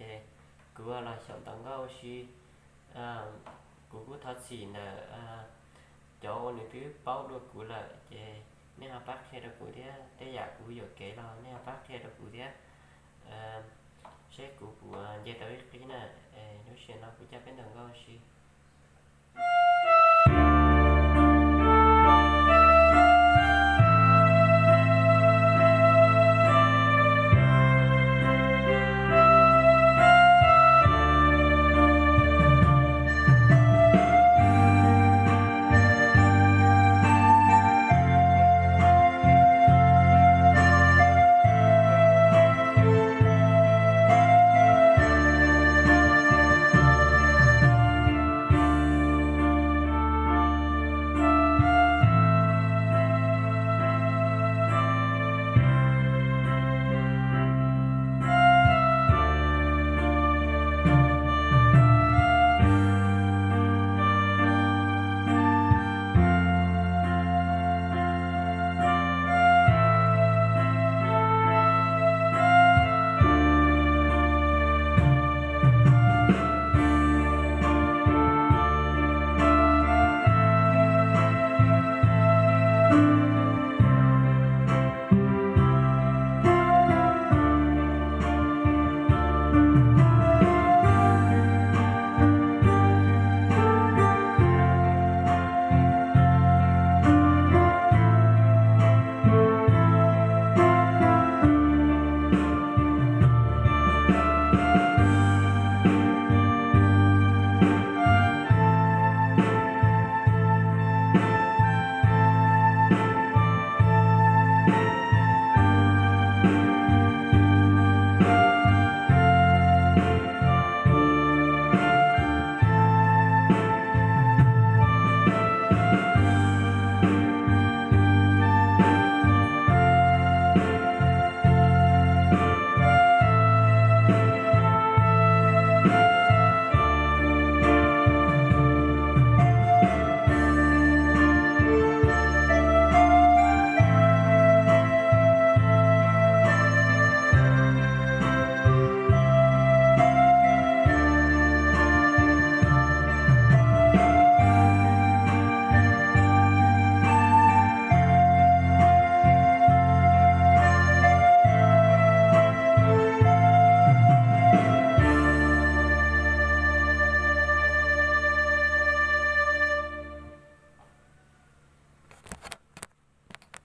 Ces kuv los xyaum ntawv nkauj ua si. Kuv kuj thov txim ntawm cov uas nws twb paub dua kuv lawm, ces nej ho pab qhia rau kuv thiab, tej yam kuv yuam kev los nej ho pab qhia rau kuv thiab, seb kuv puas nce tau ib qib na. Lub sij hawm no kuv coj peb ntawv nkauj ua si.